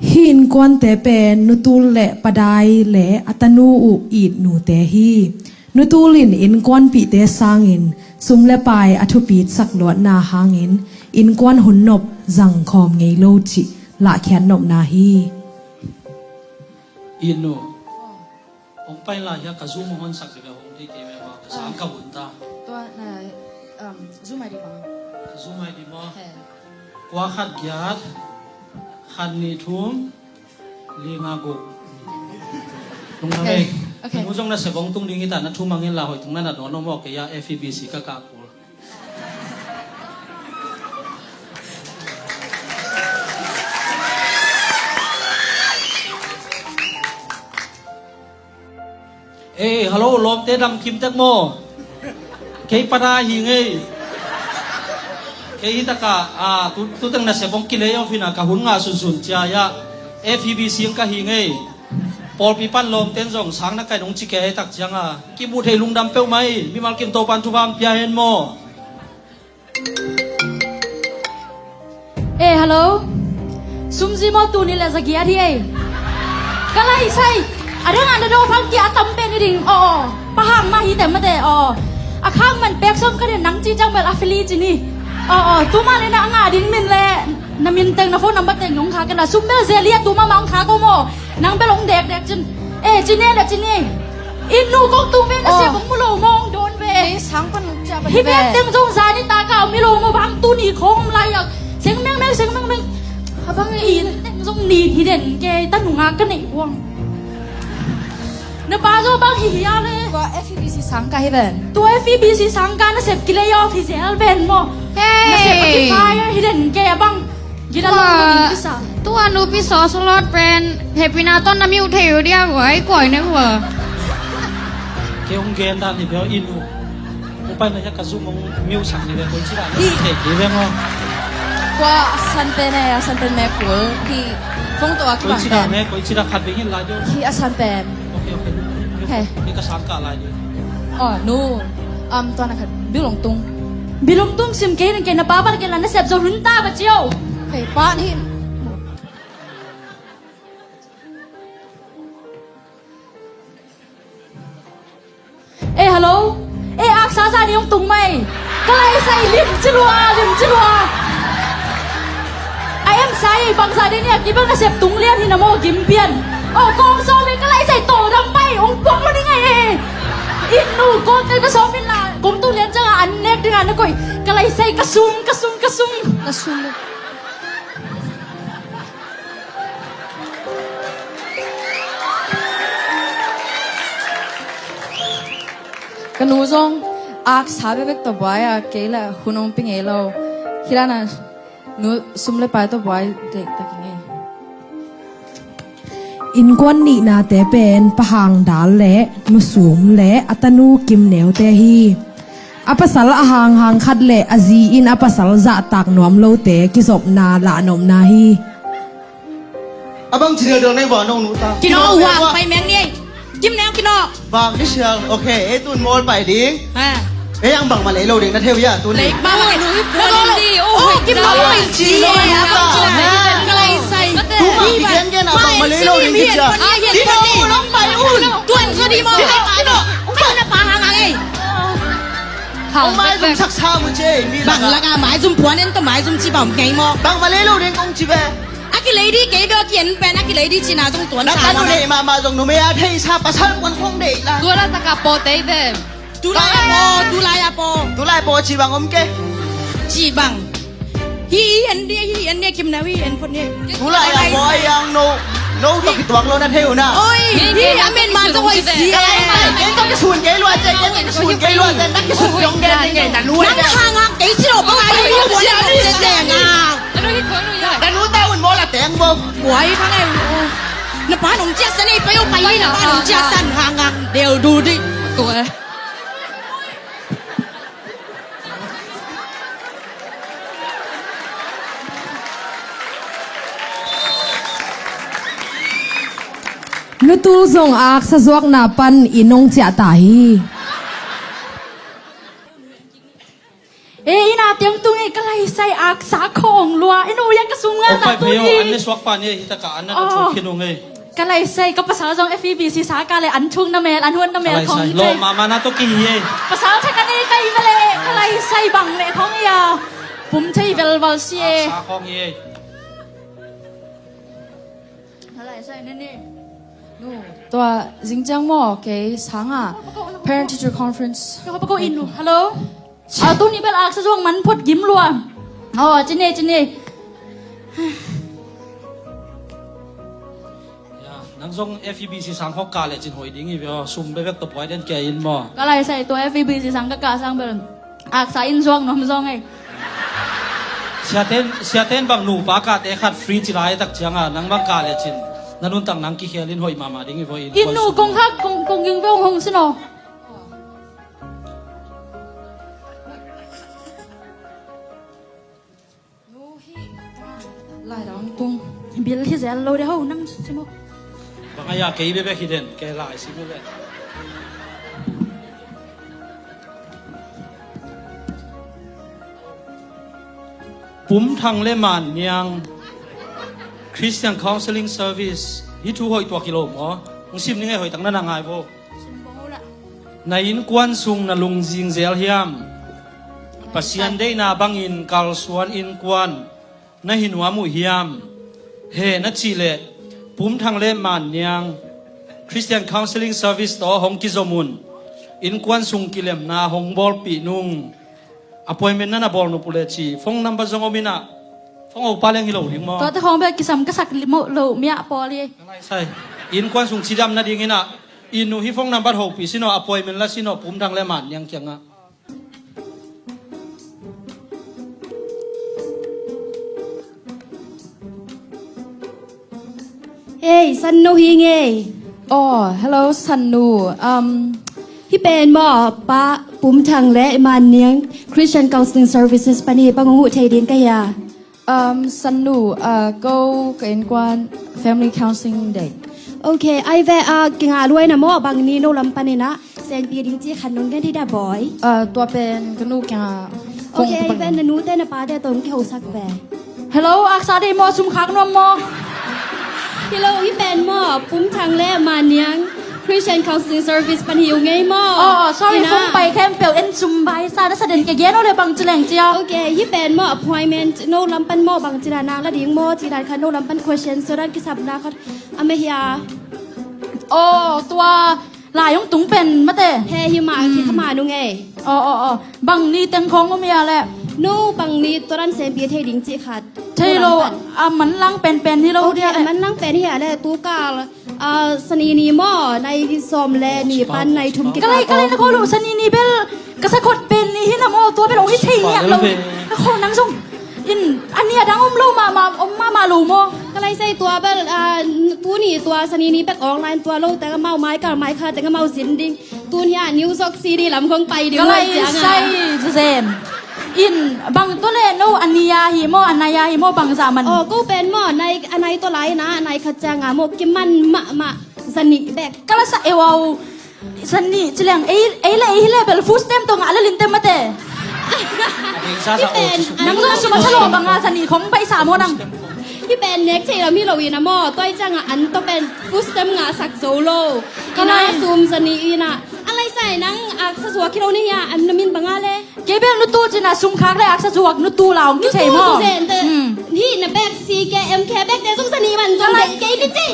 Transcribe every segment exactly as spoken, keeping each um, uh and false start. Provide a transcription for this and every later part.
Hih innkuante pen nutul le padai le a tanu uh it nute hi. Nutul in innkuanpihte sangin sum le pai a thupitsak luatna hangin innkuan hun nop zangkhawm ngei lo cih lahkhiat nopna hi. Inu, hong pai lai hiah ka zum hong honsak ding a hong dei kei ve maw? Ka sang ka hun ta. Tua na, um, zum ai ding maw? Ka zum ai ding maw? He. Kua khat giat, khat nih thum, li nga guk. Lungdam ei. Okay. Ka nu zong na sep hong tung ding hi ta, na thu mangin la hoih tung na na dawn lo maw, kei a F E B C ka kah kul. Ei, hello, lawmte dam kim tek maw? Kei pana hi ngei. Kei hi taka, a, tu, tu teng na sep hong kilei off hi na ka hun ngah sunsun cia ya. F E B C ka hi ngei. Pawlpi pan lawmten zong sang na kai nong ci kei tak cianga kibuh thei lungdam peuhmah hi. Mimal kim Topan thupha pia hen maw? Eh, hello. Sumzi maw, tuni le zagiat hi ei. Ka lai sai. A dang an da do phang ki a tam pen hi ding. Oh, oh. Pahang mah hi te mate. Oh. A khang man pek som ka den nang ci jang bel a fili ci ni. Oh, oh. Tuma le na nga ding min le na min teng na phone number teng yong kha ka na sum bel zelia tuma mang kha ko mo. Nang bel hong dekdek cin. Eh, ci ne le ci ne. Inn nu kong tung ve na sia kong mu lo mong don ve. Sang pan cia ban hi ve. Bek teng zong zani ta ka mi lo mo bang tu ni khong lai yak. Seng meng meng, seng meng meng. Habang i teng zong ni hi den ke ta nunga ka nei wang. Na pa zong bang hi hi a le. Tua F E B C sang ka hi ben. Tua F E B C sang ka na sep kilei off hi zel ben mo. Hey. Na sep a ki fire hi den ke bang. Gila lo. Tua, lo ni kisa. Tua nupi so slot pen happy na ton na miu thei u dia wai koi ne wa. Ke ong gen dan ni beo inu. Upai na ya ka zum ong miu sak ni beo koi chira. Hi. Thei ki beo ngo. Tua a san pen e, a san pen me kul. Hi. Fong tua ki bang pen. Koi chira me, koi chira khat bing hin la jo. Hi a san pen. Okay, okay. Hey. Hi ka sang ka lai jo. Oh, nu. Am tua na khat. Bilong tung. Bilum tung sim kei nang kei na pa ban kei la na sep zo hun ta ba cio. Kei pa ni. Eh, hello. Eh, aksa sa ni ong tung mai. Ka lai sai lim ci lua, lim ci lua. A em sai bang sa de ni a ki bang na sep tung lian hi na mo gim pian. Oh, kong so me ka lai sai to dang mai ong puak lo ni ngai eh. Inn nu ko te ka so min la. Kong tu lian chang a an nek ding a na koi. Ka lai sai ka sum, ka sum, ka sum. Ka sum. Ka nu zong aksa bekbek tawh buai a kei le hun hong pi ngei lo. Hi la na nu sum le pai tawh buai dektak i ngei. Innkuan nihnate pen pahang dal le nusum le a tanu kimneute hi. A pasal a hanghang khat le a zi in a pasal zahtak nuam lote kizopna lahnopna hi. A bang ci deuhdeuh nei vang nong nuh ta. Kino uang pai meng ni. Kim neu kino. Bang ni sial. Okay, ei tun mawl pai ding. Ha. Ei ang bang ma lei lo ding na theu ya tun. Lei ma ma nu. Oh, kim ma pai ci. Ei a bang ci na. Lei sai. Tu ma ki gen gen a bang ma lei lo ding ki cia. Kino uang pai un. Tuan so di mo. Kino. Kino na pa hang ang ei. Hong maizum saksa mu ci ei mi. Bang lak a maizum puan en tawh maizum ci bang ngei maw. Bang ma lei lo ding kong ci ve. A kilei ding kei bek a ki-en pen a kilei ding cina zong tuan sa. Na ka nu nei mahmah zong numei a theihsa pasal puan khong deih la. Tua la taka pawh tei ve. Tulai a pawh, tulai a pawh. Tulai pawh ci bang om ke. Ci bang. Hi i en dia, hi i en dia kim na hi en phot ni. Tulai a pawh a yang no, no tawh kituak lo na thei uh na. Oi, hi a men man zong oi si. Kalai kai, ken tawh kisun kei lua ce, ken tawh kisun kei lua ce, na kisun piong den ni ngei na lua ce. Nang hang a kei si lo bang a hi lo bang a hi lo ce ce nga. Ka nu ta un mawl a teng bo. Buai phang e u. Na pa nong ciah san ei pai o pai ni na pa nong ciah san hang ang del du di. Tua. Nutul zong aksa zuakna pan i nong ciah ta hi. E, ina tiang tung e ka lai sai aksa khong lua. Enu ya ka sum nga. Ong pai phei o, an ne suak pa ni ei, hi taka an na thuk khin ung ei. Ka lai sai, ka pasal zong F E B C sang kah le an thuk na mel, an huat na mel khong hi. Lawh mahmah na tawh kihi ei. Pasal thak a nei ka hi ve le, ka lai sai bang le khong hi a. Pum thei velval si ei. Sa khong hi ei. Ka lai sai ne ne. Tua zingciang maw, kei sanga parent teacher conference. Hello. Ah, tuni bel aksa zuak man phot gim lua. Oh, cine, cine. Ya, nang zong F E B C sang hong kah le cin hoih ding hi ve aw. Sum bekbek tawh buai den kia in maw. Ka lai sai tua F E B C sang ka kah sang bel aksa in zuak nuam zong ei. Siaten, siaten bang nupa kahte khat free ci lai tak cianga nang bang kah le cin na nuntak nang kikhel in hoih mahmah ding hi ve aw. In nu kong hak, kong, kong ging ve ong hong sin aw. Lai dang tung. Bil hi zel lo de ho nang si mo. Bang a ya kei bebek hi den, kei lai si bebek. Pum Thang le Man Niang Christian Counseling Service, hi thu hoih tuak hi lo maw? Hong sim ning ei, hoih tak na na ngai vo. Na innkuan sung na lungzing zel hiam? Pasian deihna bangin kalsuan innkuan na hi nuam uh hiam? He na cih leh Pum Thang le Man Niang Christian Counseling Service tawh hong kizom un. Innkuan sung kilemna hong bawlpih nung. Appointment na na bawl nop uh leh ci. Phone number zong om in ah. Phone a upa leng hi lo ding maw? Tuate khawng bel kisam ka sak lo miah pawl hi. Sai. Innkuan sung cidam nadingin ah. Inn uh hi phone number hopih sin aw, appointment la sin aw, Pum Thang le Man Niang kiangah. Hei, Sannu hi ngei. Oh, hello, Sannu. Um, hi pen maw, Pa Pum Thang le Man Niang Christian Counseling Services pan hi, bang hong huh thei ding ka hia? Um, Sannu, uh, ko ka innkuan family counseling ding. Ok, ai ve, uh, kingah luai na maw, bang ni no lam panin ah. Senpi ding ci khat nong gen hi da boy. Ah, tua pen ka nu kiangah. Ok, pen na nute na pate tawh hong kihosak ve. Hello, aksa dei maw, sum khak nuam maw? Hello, hi pen maw, Pum Thang le Man Niang Christian Counseling Service pan hi uh ngei maw? Oh, sorry, phone pai khempeuh en sum bai sa na sa den ke gen aw le bang ci leng cia. Ok, hi pen maw, appointment no lam pan maw, bang ci dan nang la ding maw, ci dan khat no lam pan question, so dan kisapna khat a meh hia. Oh, tua Lai hong tung pen mate. He hi mah, khi kha mah nung ei. Aw, aw, aw. Bang ni teng khawng om hia leh? No, bang ni tua dan senpi thei ding cih khat. Thei lo, a manlang penpen hi lo dia leh. A manlang pen hi a leh, tu kal, a, Sani ni maw, nai sawm le ni pan nai thum kikal. Ka lai, ka lai na khawl uh, Sani ni bel ka sa khot pen ni hi na maw, tua bel hong hi thei ngiat lo. Ka khawl nang zong. In, a ni a dang om lo mahmah, om mahmah lo maw? Ka lai sai tua bel, ah, tuni tua Sani ni bek online tua lo teng amau mai kal mai kha teng amau zin ding. Tuni a New York City lam khong pai ding. Ka lai sai zen. In, bang tua le no a ni a hi maw, a nai a hi maw, bang zah man. Oh, ko pen maw, nai, a nai tua lai na, a nai khat ciang a maw, kiman mahmah, Sani bek. Ka la sa e wow. Sani, ci leng, ei, ei le, ei hi le bel, full stamp tawh ngah le lin tem mate. Nang zong sum a sa lo bang a Sani khong paisa maw nang. Hi pen nek thei lam hi lo in a maw, tua hi ciang a an tawh pen full stamp ngah sak zo lo. Ka lai sum Sani in a. A lai sai nang aksa zuak hi lo ni hia, an na min bang a le. Kei bel nutu cin a sum khak le aksa zuak nutu la ong kithei maw. Nutu zen te. Hi na bek C K M K bek te zong Sani man zong kei ni ci.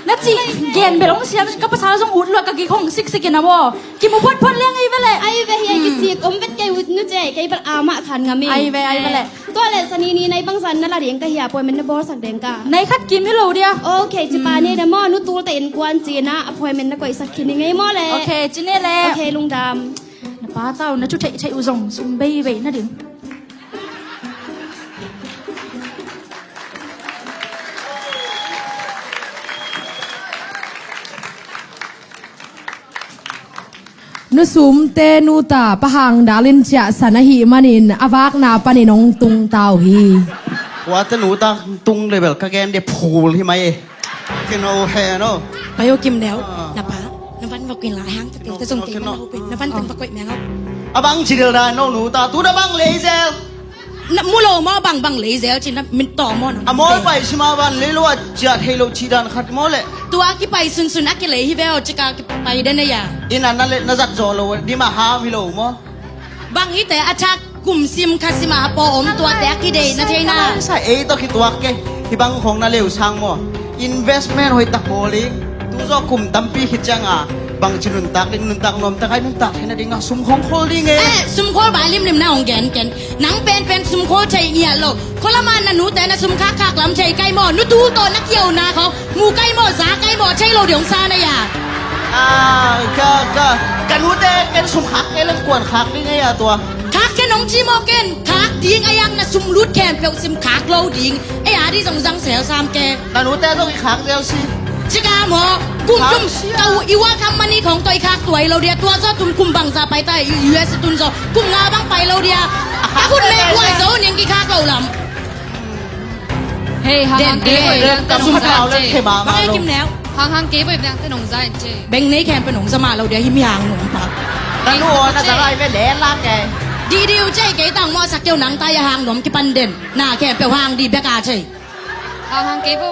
Na cih gen bel hong siam, ka pasal zong ut lua ka gik hong siksik in a maw. Kimu photphot liang ei ve leh. Ai ve hi a kisik om vet kei ut nu ce, kei bel a mah khan ngam ei. Ai ve, ai ve leh. Tua leh Sani ni nai bangzah na la ding ka hia, appointment na bawlsak ding ka. Nai khat kim hi lo dia. Ok, ci pa ni na maw, nu tul te innkuan ci na appointment na koihsak khin i ngei maw leh. Ok, ci ni leh. Ok, lungdam. Na pa tau na thu theihtheih uh zong sum beibei na ding. Nusumte nuta pahang dalin ciahsan ahih manin a vakna panin hong tungta uh hi. Kuate nuta tung le bel ka gen de phul hi mai e. Kino he no. Payo Kim Neu, na pa, na van va kuin la hang ta te zong te man ho pen, na van tang va koih meng ho. Abang ci del da no nuta, tu da bang lei zel. Na mu lo maw, bangbang lei zel ci na mit tawh maw na. A mawl pai si mah ban lei lo a ciah thei lo cih dan khat maw leh. Tua kipai sunsun a kilei hi ve aw, cika kipai den ei a. Inn a na le na zat zawh lo ding mah ham hi lo maw. Bang hite a thak kum sim kha sim a paw om tuate a kideih na thei na. Sa ei tawh kituak ke. Hih bang khong na leu sang maw. Investment hoih tak bawl ing. Tu zawh kum tampi khit ciang a bangci nuntak ding, nuntak nuam tak ai nuntak theihna ding a sum khong khol ding e. Eh, sum khol bai limlim na hong gen ken. Nang penpen sum khol thei ngiat lo. Khualam a na nute na sum khakkhak lam thei kai maw. Nu tul tawh na kiau na khong mu kai maw, za kai maw, thei lo ding hong sa na ya. Ah, ka, ka, ka nute ken sum khak e leng kuan khak ding e a tua. Khak ken hong ci maw ken. Khak ding a yang na sum lut khempeuh sim khak lo ding. Ei a di zong zang sel sam ke. Na nute zong i khak zel si. Cika maw. Kum tum ka u i wa kam mani khong tawh i khak tuai lo dia. Tua zaw tum kum bang za pai ta i U S tun zaw. Kum nga bang pai lo dia. A khut me kuai zo ning ki khak lo lam. Hei, hang hang kei boih biang te nong za in ce. Hang hang kei boih biang te nong za in ce. Beng nei khempeuh nong za mah lo dia hi mi hang nong pa. Na nu aw na za lai ve le la kei. Di di u ce kei tang maw sak keu nang ta ya hang nom kipan den. Na khempeuh hang di bek a ce. Hang hang kei bo.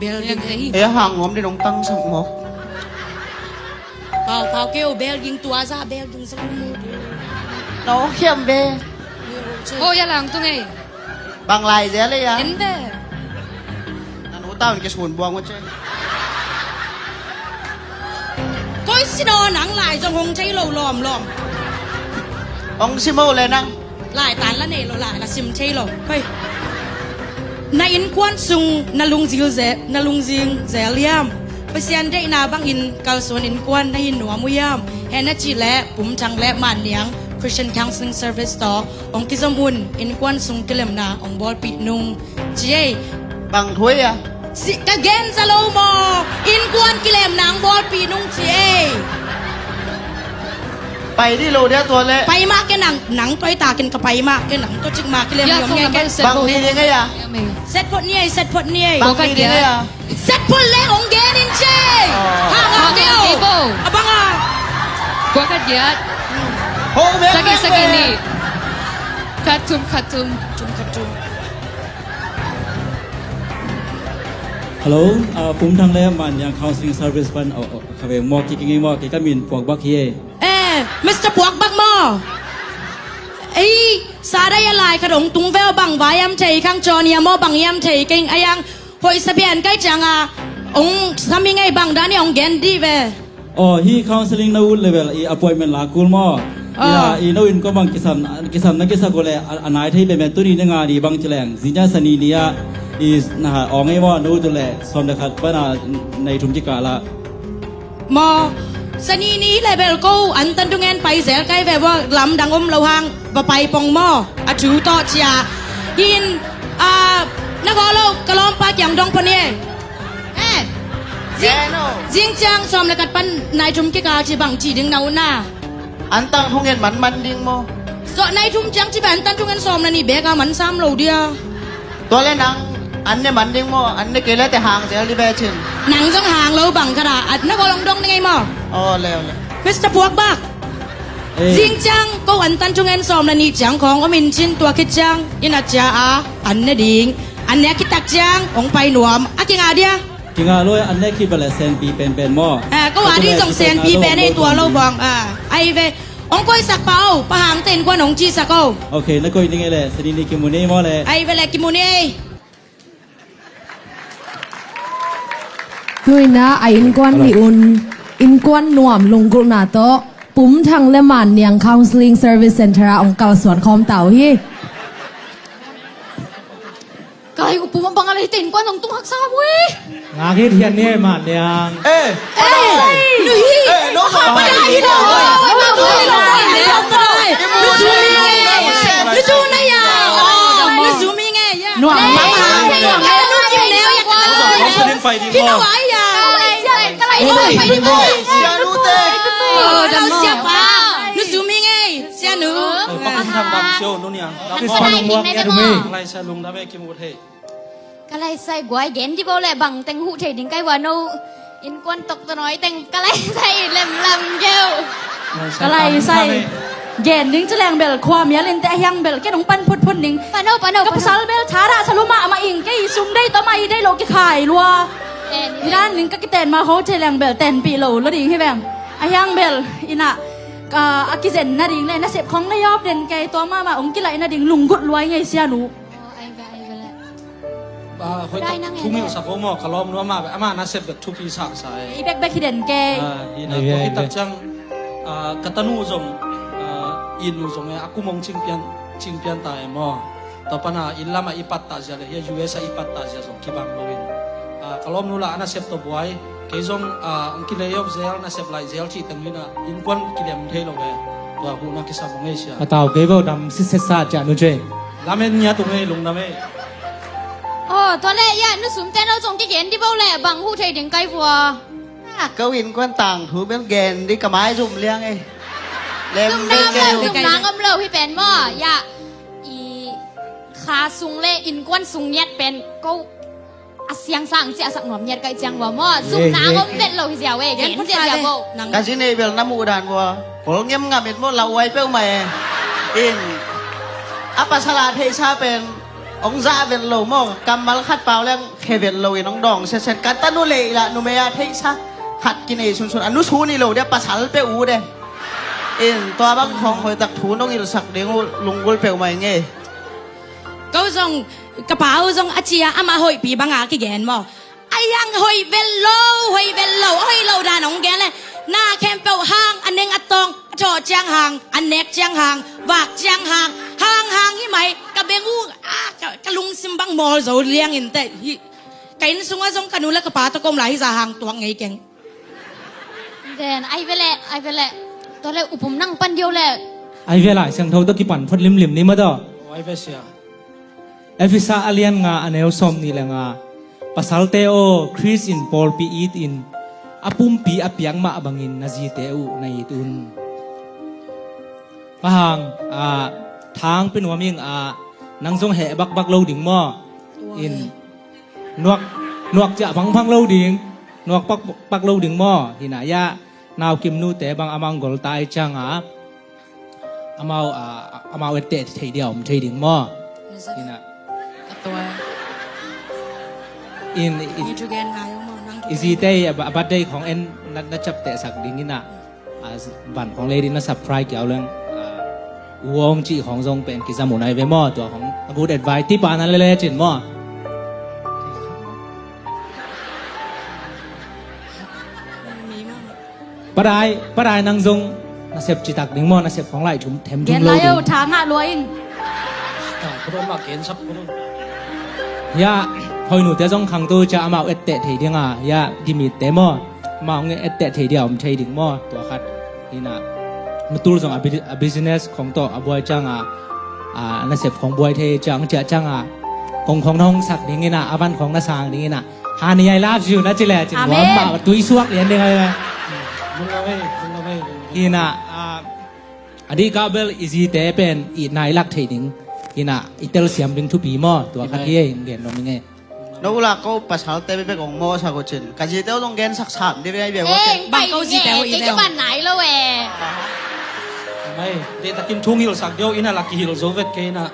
Bel ging. E hang nom di nong tang sak maw. Pau pau keu bel ging tua za bel ging sak maw. No khiam ve. Ho ya lang tung ei. Bang lai zia le ya. En ve. Na nu taun ke sun buang wa che. Koi si no nang lai zong hong thei lo lawm lawm. Hong si mo le nang. Lai tan la nei lo lai la sim thei lo. Hoi. Na innkuan sung na lungzil ze na lungzing zel hiam. Pasian deihna bangin kalsuan innkuan na hin nuam uh hiam. He na cih leh Pum Thang le Man Niang Christian Counseling Service tawh hong kizom un innkuan sung kilemna hong bawlpih nung ci ei. Bang thu ei a? Si, ka gen za lo maw? Innkuan kilemna hong bawlpih nung ci ei. Pai dih lo dia tua leh. Pai mah ke nang, nang tua i takin ka pai mah ke nang tua cik mah kilem liom ngai ke. Bang ni ding ei a? Set phot ni ei, set phot ni ei. Bang ni ding ei a? Set phot leng hong gen in ci ei. Hang a keu. A bang a. Kua khat giat. Ho bek bek. Sagi sagi ni. Khat thum khat thum. Thum khat thum. Hello, ah, Pum Thang le Man Niang Counseling Service pan, oh, oh, kha ve maw, kei kei ngei maw, kei ka min Puak Bak hi ei. Eh, Mister Puak Bak maw. Ei, sa dai a lai khat hong tung ve aw bang vai am thei khang cawn hiam maw bang hiam thei keng a yang hoih sa bian kai ciang a hong sa mi ngei bang dan hi hong gen dih ve. Aw, hih counseling na ut level i appointment la kul maw? Ah. I, i no in kua bang kisam, kisam na kisak uh leh a, a nai thei pen pen tuni ni nga ni bang ci leng. Zinia sani ni ah i na ha aw ngei maw na ut uh leh sawm le khat pan a nai thum kikal ah. Maw, sani ni level ko an tan tu ngen pai zel kai ve ua lam dang om lo hang va pai pong maw? A thu tawh cia. Hin, ah, na gaw lo ka lawmpa kiang dong pon hi. Eh, zing, zing ciang sawm le khat pan nai thum kikal ci bang ci ding na uh na. An tang thungen manman ding maw? Sawh nai thum ciang ci ve an tang thungen sawm le nih bek a man sam lo dia. Tua le nang an ne man ding maw? An ne kei le te hang zel di ve cin. Nang zong hang lo bang khat a at na ko long dong ni ngei maw? Aw le aw le. Mister Puak Bak. Zing ciang ko an tang thungen sawm le nih ciang khawng om in cin tua khit ciang in a cia a an ne ding. An ne a kitak ciang hong pai nuam a kinga dia. Kinga lo an ne kibale senpi penpen maw? Ah, ko adi zong senpi pen ei tua lo bang. Ah, ai ve. Hong koisak pa o, pa hang ten kuan hong cisak o. Ok, na koih ning ei le, sani ni kimu ni maw le? Ai ve le kimu ni. Tuina a innkuan nih un, innkuan nuam lunggulhna tawh Pum Thang le Man Niang Counseling Service Center ah hong kalsuan khawm ta uh hi. Ka lai uh pum a bang a lei te innkuan hong tung haksa uh hi. Ngak hit hian ni ei Man Niang. Eh, eh, nu hi. Eh, no, no. Apa dah hi lo? Oi, ma boy lo. Nu sumi ngei. Nu tu na ya. Nu sumi ngei ya. Nu ang ma ma. Nu kim neu ya. Hino wa ya. Ka lai sai pai di boy. Sia nu te. Oh, dam sia pa. Nu sumi ngei. Sia nu. Pakum tham dam sio nu niang. Lai sa lung dam e kim ut hei. Ka lai sai guai gen di bo le bang teng huh thei ding kai wa no. Innkuan tok to noi teng ka lai sai lemlam geu. Ka lai sai. Gen ding ci leng bel khua mial in teh, a hiang bel ken hong pan phutphut ding. Pan o, pan o, pan o. Ka pasal bel thadah sa lua mahmah ing, kei sum deih tawh mah i deih loh kikhai lua. Hi dan ding ka kiten ma ho thei leng bel tenpih lo lo ding hi veng. A hiang bel ina, a kizen nading le nasep khong na yawp den kei, tua mahmah hong kilaih nading lunggulh lua i ngei sia nu. Ah, hoih tak, thungil sak om aw, ka lawmnu amah, amah nasep bek thupi saksa e. I bekbek hi den kei. Ah, hi na, tua khit tak ciang, ah, ka tanu zong, ah, i nu zong e, a kum hong cingpian, cingpian ta e maw. Tua pana inn lamah i pattah zia le hia U S a i pattah zia zong kibang lo in. Ah, ka lawmnu lah a nasep tawh buai. Kei zong, ah, hong kilei off zel, nasep laih zel cih teng in ah, innkuan kilem thei lo e. Tua huhna kisam hong ei sia. Ka tau kei vo, dam sitset sa ciah nu cei. Lamen ngiat ung ei, lungdam ei. Aw, tua le, ya, nu sumte no zong kigen di vo le, bang huh thei ding kai vua. Ah, ko innkuan tangthu bel gen di ka maizum liang ei. Lem bel kei. Zumna om lo hi pen maw, ya. I kha sung le innkuan sung ngiat pen ko a siangsa ang ciahsak nuam ngiat kai ciang vua maw. Zumna ang om vet lo hi zia ve, gen zia zia vo. Ka zi nei bel na muh dan vua. Kol ngem ngam et maw, lauhuai peuhmah e. In, a pasal a theihsa pen hong zah vet lo maw. Kammal khat pau leng khe vet lo in hong dawng setset. Ka tanu leh i lah numei a theihsa khat kinei sunsun. A nusu ni lo de, pasal peuh u de. In, tua bang khawng hoih tak thu nong hilhsak ding uh lunggulh peuhmah i ngei. Ko zong, ka pa uh zong a cia amah hoihpi banga kigen maw. A hiang hoih vel lo, hoih vel lo, hoih lo dan hong gen le. Na khempeuh hang, a neng a tawng, a thawh ciang hang, a nek ciang hang, vak ciang hang, hang hang hi mai, ka beng uh, ah, ka, ka lungsim bang mawl zo liang in teh. Hi, ka inn sungah zong ka nu le ka pa tawh ka om lai hi zah hang tuak ngei keng. Ven, ai vele, ai vele. Tua le upum nang pan dio le. Ai ve lai siangtho tawh kipan phot limlim ni mah tawh. Ai ve sia. Efesa a lian nga a neu sawm nih le nga. Pasalte aw, Khrist in pawlpi it in a pumpi a piak mah bangin na zite uh na it un. Ka hang, ah, thang pe nuam ing, ah, nang zong heh bakbak lo ding maw? In nuak, nuak ciah phangphang lo ding. Nuak pak, pak lo ding maw? Hi na ya, nau kim nute bang amau gol ta i cianga amau, ah, amau etteh thei dia om thei ding maw? Hi na. Ka tua. In, i, i zite i a ba-, a birthday khong en na, na ciapteh sak ding hi na. A van khong lei ding na surprise kiau leng. A, uong cih khong zong pen kizam uh nai ve maw, tua khong a good advice. Tipa na lele cin maw? Padai, padai nang zong nasep citak ding maw, nasep khong lai thum, them thum lo ding. Gen lai o, tha ngah lua ing. Ya, hoih nute zong khangto cia amau etteh thei dinga, ya, dimitte maw. Amau hong etteh thei dia om thei ding maw, tua khat. Hi na, nutul zong a bi-, a business khong tawh a buai cianga, a nasep khong buai thei ciang, ciah cianga, kong khong na hong sak ding hi na, a van khong na sang ding hi na. Hani, I love you na ci le cin. Amen. Huam mah tui suak lian ding a. Hi na, a, a dih kah bel i zite pen i nai lak thei ding. Hi na, i telsiam ding thupi maw, tua khat hi e, in gen nuam ing e. No ula ko pasalte bek hong mawhsak uh cin. Ka zite uh zong gensak sam dih vei bek uh. Eh, bang ko zite uh i kiban nai lo e. Amai, deihtakin thu hong hilhsak dih uh ina lak kihilh zo vet kei ina.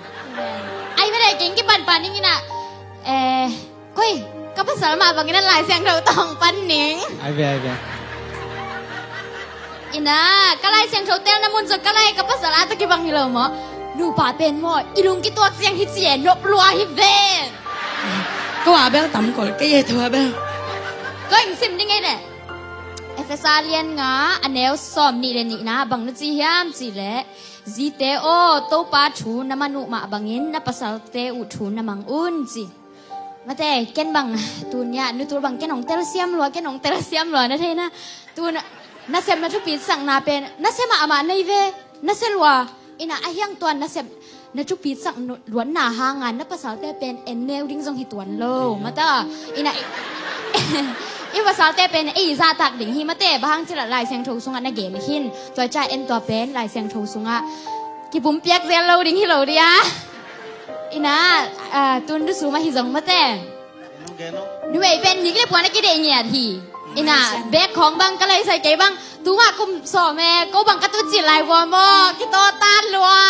Ai vele keng kiban paning ina. Eh, koi, ka pasal mah bangin a Lai Siangtho tawh hong pan ning. Ai ve, ai ve. Ina, ka Lai Siangtho telna mun zong ka lai ka pasal a tawh kibang hi lo maw? Nupa pen maw, i lung kituak ciang hi ci e, nop lua hi ven. Ko a bel tam kol kei e, tua bel. Ko in sim ding ei le. Efesa lian nga, a neu sawm nih le nihna, bang na ci hiam cih leh, zite aw, Topa thu na man uh mah bangin na pasalte uh thu na mang un ci. Mate, ken bang, tun ya, nutul bang ken hong telsiam lua, ken hong telsiam lua, na theina. Tun, nasem na thupi sakna pen, nasem ah amah nei ve, nase lua, ina a hiang tuan nasem, na thupi sak luatna hanga, na pasalte pen en neu ding zong hi tuan lo, mata, ina, i pasalte pen ei zahtak ding hi, mate, bang hang cila Lai Siangtho sungah na gen khin, tua ca en tua pen, Lai Siangtho sungah, kipumpiak zel lo ding hi lo dia. Ina, ah, tun du sum ahi zong mate. Numei pen nik le puan a kideih ngiat hi. Ina, bek khawng bang ka laisai kei bang. Tungah kum sawm e, ko bang ka tut cil lai vua maw, kitawtan lua.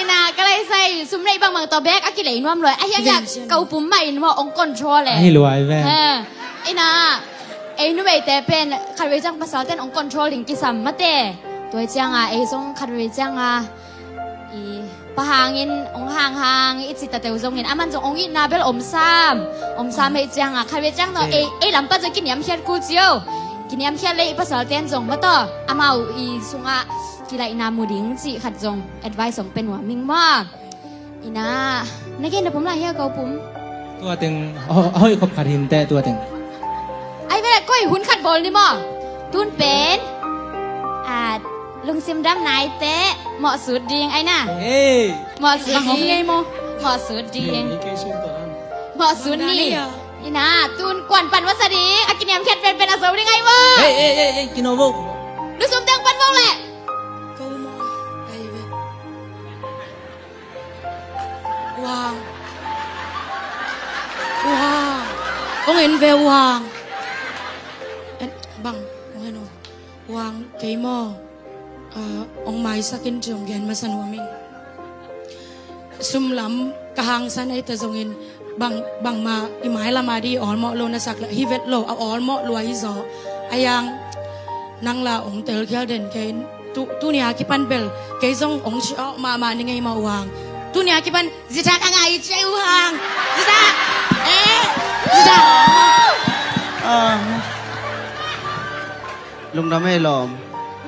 Ina, ka lai sai, sum rei bangbang tawh bek a kilei nuam lua. A hiang ya, ka upum mah in maw, ong control e. Ahi lua i ve. He. Ina, ei numeite pen, khatvei ciang pasalten ong control ding kisam mate. Tua cianga, ei zong khatvei cianga, i, pa hangin, ong hanghang, i ci tateu zongin, aman zong ong itna bel om sam. Om sam hei cianga, khatvei ciang no, ei, ei lampat zong kiniamkhiat kul cio. Kiniamkhiat le i pasalten zong mataw. Amau i sungah kilaihna mu ding cih khat zong advice ong pe nuam ing maw. Ina, na gen na pum lai hia ka upum? Tua teng, a ho-, a hoih khop khat hinteh tua teng. Ai ve, koi hun khat bawl ni maw? Tun pen, a, lungsim dam naite, mawh sut ding, ai na? Ei. Mawh sut ding. Mawh sut ding. Mawh sut ni. Ina, tun kuan pan masa ding, a kiniamkhiat penpen a zo ding ai maw? Ei, ei, ei, ei, kino vo. Lusum teng pan vo le. Ko maw, ai ve. Wang. Wang. Kong en ve Wang. En, bang, kong en o. Wang, kei maw. Ah, ong maisak in ci ong gen masa nuam ing. Sum lam ka hangsan ei ta zongin bang, bangma i mai lam a di awlmawh lo na sak le hi vet lo, a awlmawh lua hi zaw. A yang nang la ong telkhial den kei tu, tuni a kipan bel kei zong ong ci awk mahmah ni ngei mah Wang. Tuni a kipan zita ka ngai ci ai Wang. Zita. Eh. Zita. Ah. Lungdam ei lawm.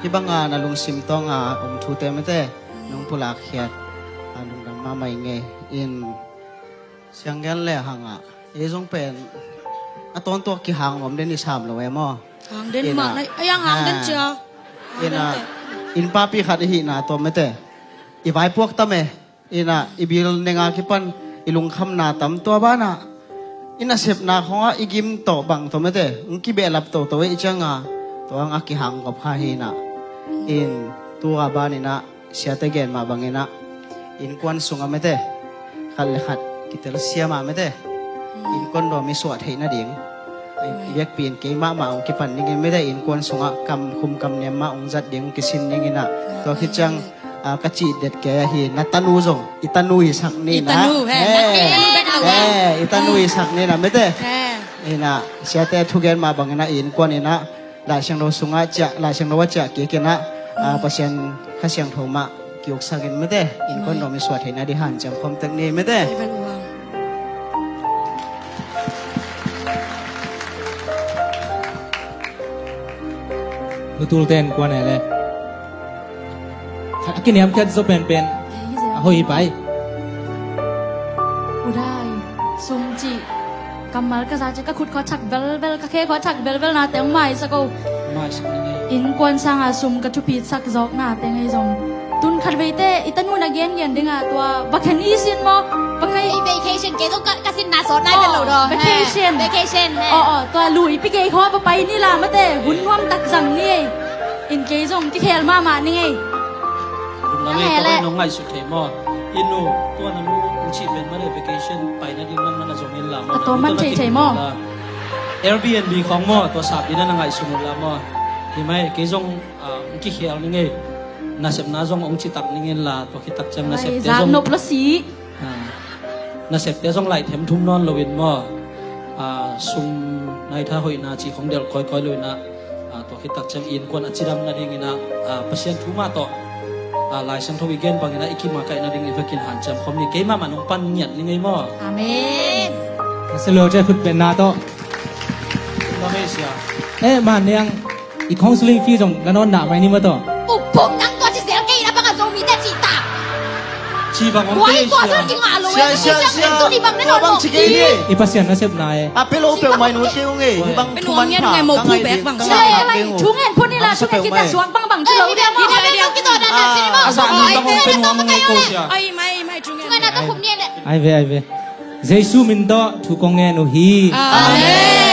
Hih banga na lungsim tawnga om thute mete nong pulak khiat. A lungdam mahmah i ngei in. Siang gen le hangah ei zong pen a tawntuak kihang om den i sam lo em aw. Hang den mah na, a yang hang den cia. Ina, inn papi khat i hihna tawh mete i vaipuak tam e. Ina, i bil nenga kipan i lungkhamna tam tua banah i nasepna khongah i gim tawh bang tawh mete ong kibehlap toto e i cianga tua ang a kihang kop kha hi ina. In tua baninah siate gen mah banginah innkuan sungah mete khat le khat kitelsiam ah mete innkuan dawm i suah theih nading i biakpi in keimahmah hong kipan dingin mete innkuan sungah kam khum kam niam mah hong zat ding hong kisin dinginah tua khit ciang ka cih det kei ahi na tanu zong i tanu i sak ni na. I tanu i sak ni na mete. Ina siate thugen mah banginah innkuan inah Laisiangtho sungah ciah, Laisiangtho a ciah kik inah Pasian Kha Siangtho mah kiuk sangin mete innkuan dawm i suah theihna di hanciam khawm tek ni mete. Nutul ten kuan ele a kiniamkhiat zo penpen a hoih hi pai. Udai sum cih kammal ka za ciah ka khut khawh thak belbel ka khe khawh thak belbel na teng maisak o. Innkuan sanga sum ka thupit sak zawkna teng ei zong tun khat veite i tanu na gengen dinga tua va khen i sin maw? Va khen i vacation kei zong ka sinna sawt nai vet lo daw. Vacation. Vacation he. Aw aw tua lui pi kei khawh va pai ni la mate hun nuam tak zang ni ei. In kei zong kikhel mahmah ni ngei. Lungdam ei tawh nong ngaihsut thei maw? Inn uh tua na nu ung cih pen mate vacation paina ding man na zong in la maw? A tawm man thei thei maw? Airbnb khawng maw tua sap dina na ngaihsun uh la maw? Hi mai kei zong ung kikhel ni ngei. Nasepna zong ung citak ni ngei la tua khitak ciang nasepte zong nop la si. Nasepte zong laih them thum nawn loin maw? Sum naitha hoihna cih khong delh kawikawi loinah tua khitak ciang innkuan a cidam nadinginah Pasian thu mah tawh Laisiangtho i gen banginah i kimakaih nading i vekin hanciam khawm ni. Keimah mah nong pan ngiat ni ngei maw? Amen. Ka si lo cia khut penna tawh. Ka mei sia. Eh, man niang. I counseling fee zong la nawn dah mai ni maw tawh. Upum nang tua ci zel kei na bang a Zomite cih ta. Ci bang om kei sia. Sia, sia, sia. Tua bang ci kei ni. I Pasian nasepna e. A pe lo peuh mai nu kei ung e. Hi bang thuman pha ka ngai ding ka ngai ding. Thu ngen phun ni la thu ngen kita suak bang bang ci lo dia maw. A zah ni bang om pe nuam ung e ko sia. Ai mai mai thu ngen. Ai ve ai ve. Jesu min tawh thu kong ngen uh hi. Amen.